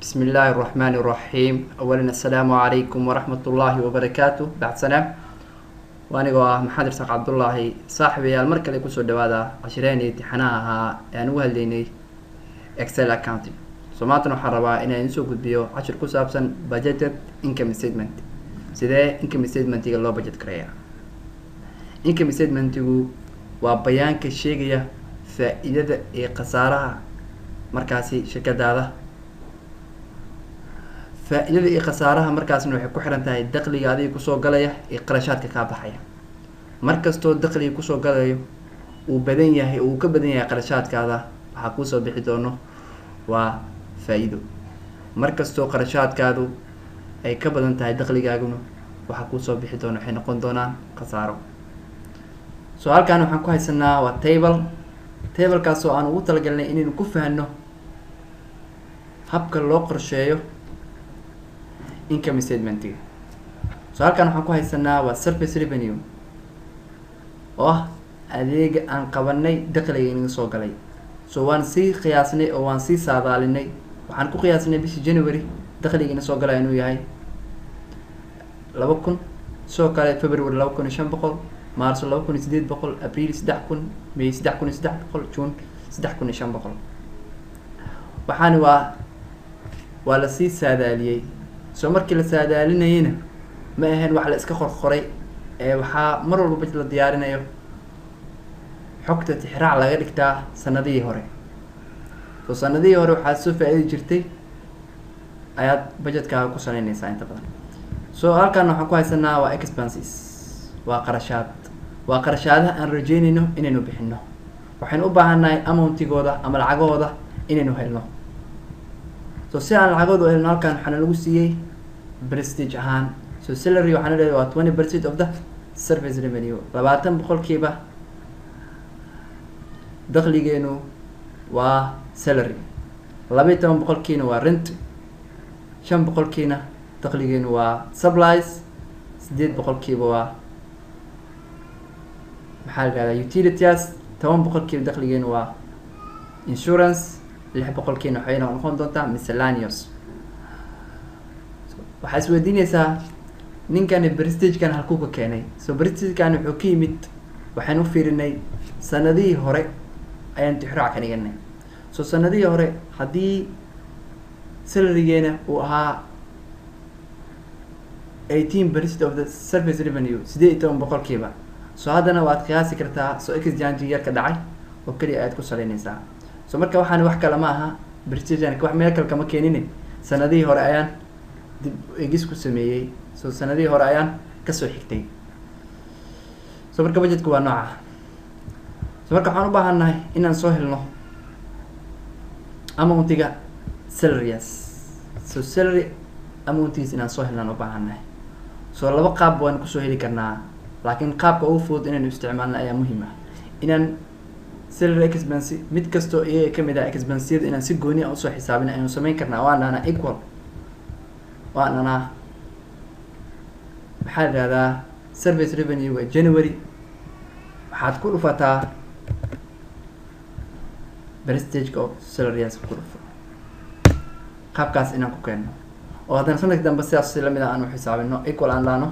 بسم الله الرحمن الرحيم. أولا السلام عليكم ورحمة الله وبركاته. بعد سلام، وأنا maxamed Irsaaq Cabdullaahi. Saaxiibayaal, mar kale kusoo dhawaada cashireenii imtixaanaha ahaa ee aan ugu hadlaynay Excel accounting. So maantana waxaan rabaa inaan idiin soo gudbiyo cashir ku saabsan budgeted income statement. Sidee income statementiga loo budget gareeyaa? Income statementigu waa bayaanka sheegaya faa-iidada iyo khasaaraha markaasi shirkadaada. Faa-iidada iyo khasaaraha markaasna waxay ku xiran tahay dakhliga adiga kusoo galaya iyo qarashaadka kaa baxaya. Markastoo dakhliga kusoo galayo uu badan yahay, uu ka badan yahay qarashaadkaada, waxaa kuusoo bixi doono waa faa-iido. Markastoo qarashaadkaadu ay ka badan tahay dakhligaaguna, waxaa kuusoo bixi doono waxay noqon doonaan khasaaro. So halkan waxaan ku haysanaa waa table, tablekaas oo aan ugu talagalnay inaynu ku fahanno habka loo qorsheeyo income statementiga. So halkan waxaan ku haysanaa waa service revenue, oo ah adeega aan qabanay dakhliga inaga soo galay. So waan sii qiyaasnay oo waan sii saadaalinay. Waxaan ku qiyaasnay bishii January dakhliga ina soo galaya inuu yahay 2000, sidoo kale February 2500, Maarso 2800, Abriil 3000, May 3300, June 3500. Waxaani waa lasii saadaaliyey. So markii la saadaalinayeyna ma ahayn wax la iska qorqoray ee waxaa mar walba budget la diyaarinayo xogta tixraac laga dhigtaa sanadihii hore. So sanadihii hore waxaad soo faa-iidi jirtay ayaad budgetkaaga ku saleynaysaa inta badan. So halkan waxaan ku haysanaa waa expenses, waa qarashaad, waa qarashaadaha aan rajeynayno inaynu bixino. Waxaynu u baahannahay amountigooda ama lacagahooda inaynu helno. So si aan lacagahooda u helno, halkan waxaana lagu siiyey percentage ahaan. So salary waxaana leedahay waa 20% of the service revenue, 20% dakhligeenu waa salary, 12 boqolkiina waa rent, 5 boqolkiina dakhligeenu waa supplies, 8% waa maxaa la yihahdaa utilities, 10% dakhligeenu waa insurance, 6 boqolkiina waxay noqon doontaa miscellaneous. Waxaa isweydiineysaa, ninkani percentagekan halkuu ka keenay? So percentagekan wuxuu ka yimid, waxaan u fiirinay sanadihii hore ayaan tixraac ka dhiganay. So sanadihii hore haddii salarygeena uu ahaa 18% of the service revenue, 18%, so haddana waad qiyaasi kartaa. So exchange yar ka dhacay oo keliya ayaad ku saleynaysaa. So marka waxaan wax kale ma aha, percentage wax meel kale kama keenin, sanadihii hore ayaan dib egis ku sameeyey. So sanadihii hore ayaan kasoo xigtay. So marka budgetku waa nooca. So marka waxaan u baahannahay inaan soo helno amountiga salaries. So salary amountigiis inaan soo helnaan u baahannahay. So laba qaab waan kusoo heli karnaa, laakiin qaabka ugu fudud inaynu isticmaalna ayaa muhiim ah. Inaan salary expense mid kastoo iyaga kamid ah expenseyada inaan si gooni ah usoo xisaabin aynu sameyn karnaa. Waan dhahnaa equal, waan dhahnaa maxaa la ihahdaa service revenue-ga January waxaad ku dhufataa percentage of salaries ku dhufo. Qaabkaas inaan ku keeno oo haddana sanadka dambe sidaas si lamid ah aan u xisaabino, equal aan dhahno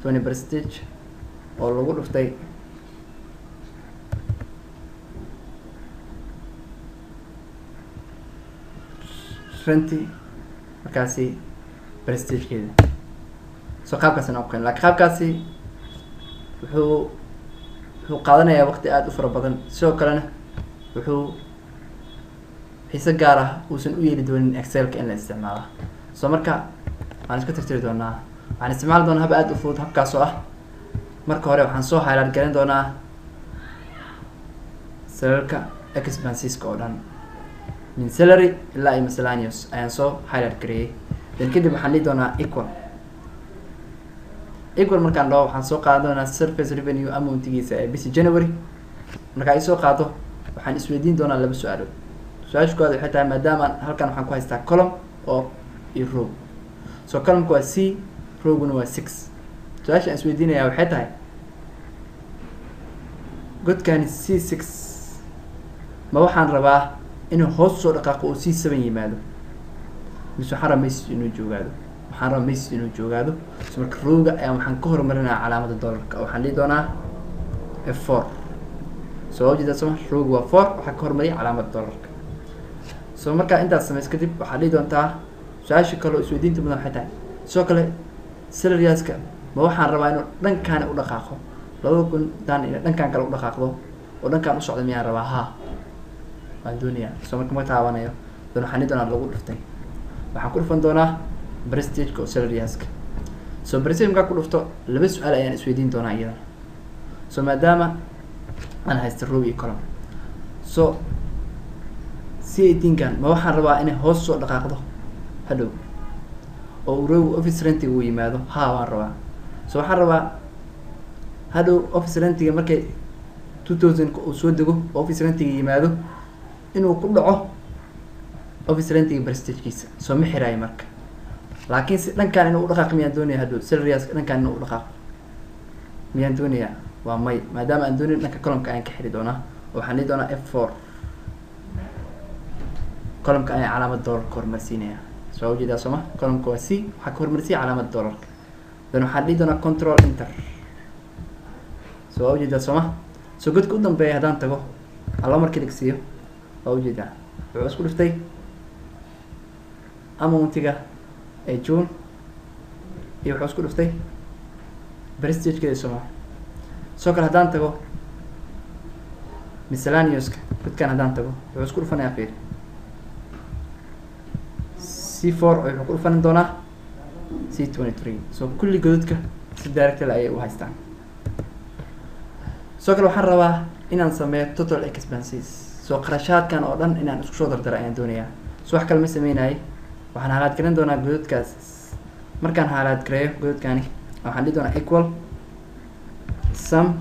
20 percentage oo lagu dhuftay rent markaasi percentagekeeda. So qaabkaas inaan ku keeno, lakin qaabkaasi wuxuu qaadanayaa waqti aada u fara badan. Sidoo kalena wuxuu xiise gaar ah uusan u yeeli doonin Excelka in la isticmaalo. So marka waan iska tirtiri doonaa, waxaan isticmaali doonaa hab aada u fudud. Habkaas oo ah, marka hore waxaan soo highlight garin doonaa salalka expenseska oo dhan, min salary ilaa iyo miscellaneous ayaan soo highlight gareeyey. Then kadib waxaan dhihi doonaa equal. Equal markaan dhaho, waxaan soo qaadan doonaa service revenue amountigiisa ee bisi January. Markaa isoo qaado, waxaan isweydiin doonaa laba su-aalood. Su-aasha koowaad waxay tahay, maadaama halkan waxaan ku haystaa column oo iyo row, so columnka waa C, rowguna waa 6. Su-aasha aan isweydiinaya waxay tahay, godkani C6 ma waxaan rabaa inuu hoos soo dhaqaaqo oo C7 yimaado? Mise waxaan rabaa message inuu joogaado? Waxaan rabaa message inuu joogaado. So marka rowga ayaa waxaan ka horumarinayaa calaamada dollarka. Waxaan dhihi doonaa F4. So waa ujeedaa, soma? Rowga waa 4, waxaa ka hormariyay calaamada dollarka. So markaa intaas samays kadib, waxaad dhihi doontaa su-aasha kale oo isweydiinta mudan waxay tahay, sidoo kale salarieska ma waxaan rabaa inuu dhankaani u dhaqaaqo 2000 dan, inay dhankaan kale u dhaqaaqdo oo dhankaan u socdo miyaan rabaa? Haa, waan doonayaa. So marka ma taabanayo dan, waxaan dhihi doonaa lagu dhuftay. Waxaan ku dhufan doonaa percentageka oo salarieska. So percentage markaa ku dhufto, laba su-aal ayaan isweydiin doonaa iyadana. So maadaama aan haysta row iyo column, so C18kan ma waxaan rabaa inay hoos soo dhaqaaqdo hadhow oo uu rowga office rentiga uu yimaado? Haa, waan rabaa. So waxaan rabaa hadhow office rentiga markay 2000 uu soo dego oo office rentiga yimaado inuu ku dhaco office rentiga percentagekiisa. Soo ma xiraayo marka, laakiin si dhankaan inuu u dhaqaaqo miyaan doonaya? Hadhow salarieska dhankaan inuu u dhaqaaqo miyaan doonayaa? Waa may. Maadaama aan doonayn, dhanka columnka ayaan ka xiri doonaa oo waxaan dhihi doonaa F4. Columnka ayaan calaamad dollarka hormarsiinaya. So waa ujeedaa, sooma? Columnka waa C, waxaa ka hormarsiiya calaamad dollarka. Then waxaan dhihi doonaa control enter. So waa ujeedaa, sooma? So godka u dambeeya haddaan tago, alaba markii dhigsiiyo, waa ujeedaa, wuxuu isku dhiftay amountiga ee June iyo wuxuu isku dhiftay percentagekeeda, sooma? Sidoo kale haddaan tago miscellaneouska, godkan haddaan tago, wuxuu isku dhufanayaa, fiir, C4 oo wuxuu ku dhufan doonaa C23. So kulli godadka si directly ayay u haystaan. Sidoo kale waxaan rabaa inaan sameeyo total expenses. So qarashaadkan oo dhan inaan isku soo dardaro ayaan doonayaa. So wax kale ma sameynayay, waxaan highlight garan doonaa godadkaas. Markaan highlight gareeyo godadkani, waxaan dhihi doonaa equal sum,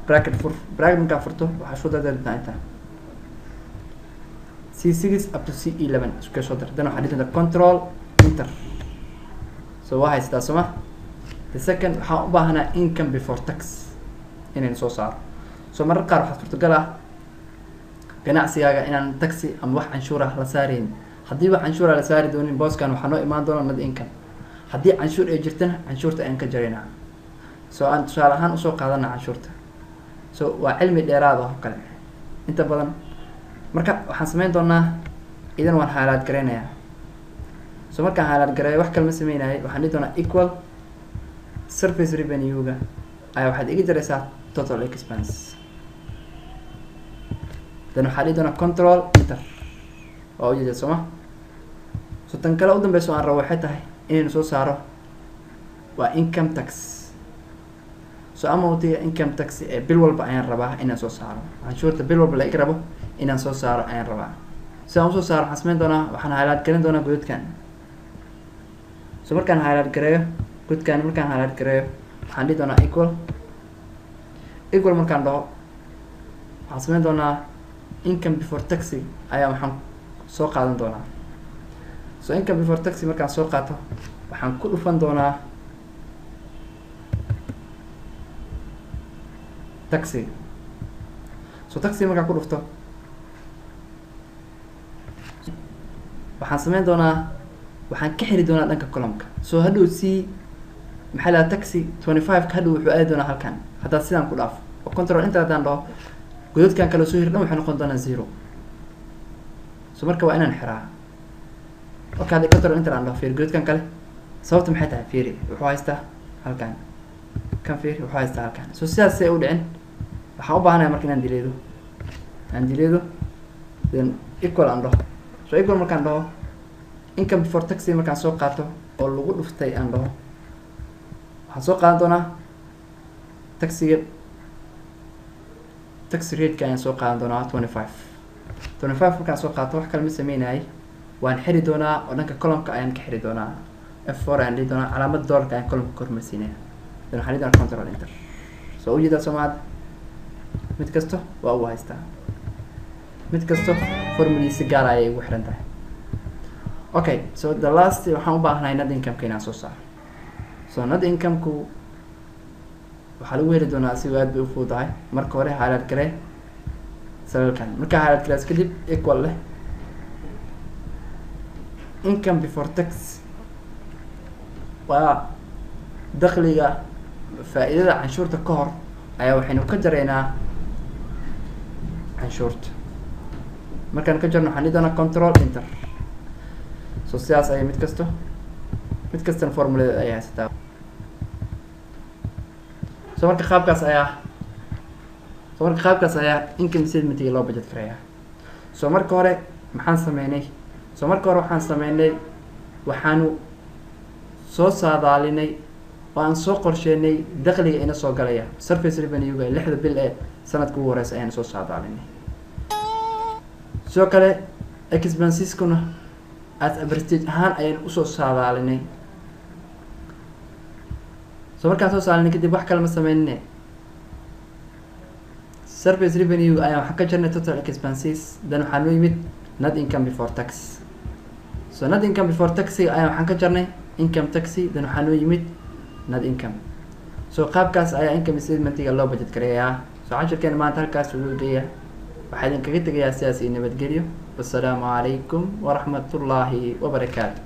bracket fur. Bracket markaa furto, waxaa soo dardari doonaa intaa C6 up to C11 isku soo dar. Dan waxaan dhihi doonaa control enter. So waa haysataa, soma? The second, waxaan u baahanaa income before tax inaynu soo saaro. So marar qaar waxaa suurtagal ah ganacsigaaga inaan tax ama wax canshuur ah la saarayn. Haddii wax canshuur ah la saari doonin, booskan waxaa noo imaan doona net income. Haddii canshuur ay jirtana, canshuurta ayaan ka jaraynaa. So aan tusaale ahaan usoo qaadana canshuurta. So waa cilmi dheeraad ah oo kale inta badan. Marka waxaan sameyn doonaa idan waan highlight gareynayaa. So markaan highlight gareeyo, wax kale ma sameynayay, waxaan dhihi doonaa equal service revenue-ga ayaa waxaad iga jaraysaa total expense. Then waxaa dhihi doonaa control enter. Waa ujeeda, sooma? So tan kale u dambeyso aan rabo waxay tahay inaynu soo saaro waa income tax. So amountiga income tax ee bil walba ayaan rabaa inaan soo saaro. Canshuurta bil walba la iga rabo inaan soo saaro ayaan rabaa. Si aan usoo saaro, waxaan sameyn doonaa waxaan highlight garan doonaa godadkan. So markaan highlight gareeyo godkan, markaan highlight gareeyo, waxaan dhihi doonaa equal. Equal markaan dhaho, waxaan sameyn doonaa income before tax ayaa waxaan soo qaadan doonaa. So income before tax markaan soo qaato, waxaan ku dhufan doonaa tax. So tax markaan ku dhufto, waxaan sameyn doonaa waxaan ka xiri doonaa dhanka columnka. So hadhow c maxaa lahaa tax 25 ka hadhow wuxuu aadi doonaa halkan. Haddaad sidaan ku dhaafo oo control enter haddaan dhaho, godadkan kale soo hir dhan waxay noqon doonaa zero. So marka waa inaan xiraa. Okay, haddii control enter aan dhaho, fiiri godadkan kale. Sababta maxay tahay? Fiiri, wuxuu haystaa halkan. Kan fiiri, wuxuu haystaa halkan. So sidaas say u dhicin, waxaan u baahanaya marka inaan dileedo, aan dileedo, then equal aan dhaho. So equal markaan dhaho, income before tax markaan soo qaato oo lagu dhuftay aan dhaho, waxaan soo qaadan doonaa taxiga, tax rateka ayaan soo qaadan doonaa 25. 25 markaan soo qaato, wax kale ma sameynayay, waan xiri doonaa oo dhanka columnka ayaan ka xiri doonaa. F4 ayaan dhihi doonaa, calaamad dollarka ayaan columnka ka hormarsiinaya. Then waxaan dhihi doonaa control enter. So ujeedaa, soomaad? Mid kasto waa uu haystaa, mid kasto formuladiisa gaar ayay ugu xiran tahay. Okay, so the last, waxaan u baahanahay net income-ka inaan soo saaro. So net income-ku waxaa lagu heli doonaa, asigo aad bay u fududahay. Marka hore highlight garee salalkan. Markaa highlight garees kadib, equal leh. Income before tax waa dakhliga faa-iidada canshuurta ka hor ayaa waxaynu ka jaraynaa canshuurta. Markaan ka jarno, waxaan dhihi doonaa Control Enter. So sidaas ayay mid kasto, mid kastana formuladeed ayay haysataa. So marka qaabkaas ayaa income statementiga loo budget karayaa. So marka hore maxaan sameynay? So marka hore waxaan sameynay, waxaanu soo saadaalinay oo aan soo qorsheynay dakhliga ina soo galaya, service revenue-ga 6da bil ee sanadka ugu horeysa ayaan soo saadaalinay. Sidoo kale expenseskuna as a percentage ahaan ayaan usoo saadaalinay. So markaan soo saadaalinay kadib, wax kale ma sameynine, service revenue ayaan waxaan ka jarnay total expenses, then waxaa noo yimid net income before tax. So net income before taxiga ayaan waxaan ka jarnay income taxi, then waxaa noo yimid net income. So qaabkaas ayaa income statementiga loo budget gareeyaa. So cashirkeena maanta halkaas ugu geeya. Waxaa idinkaga tegayaa sidaas iyo nabadgelyo. Wassalaamu calaykum waraxmatullaahi wabarakaatu.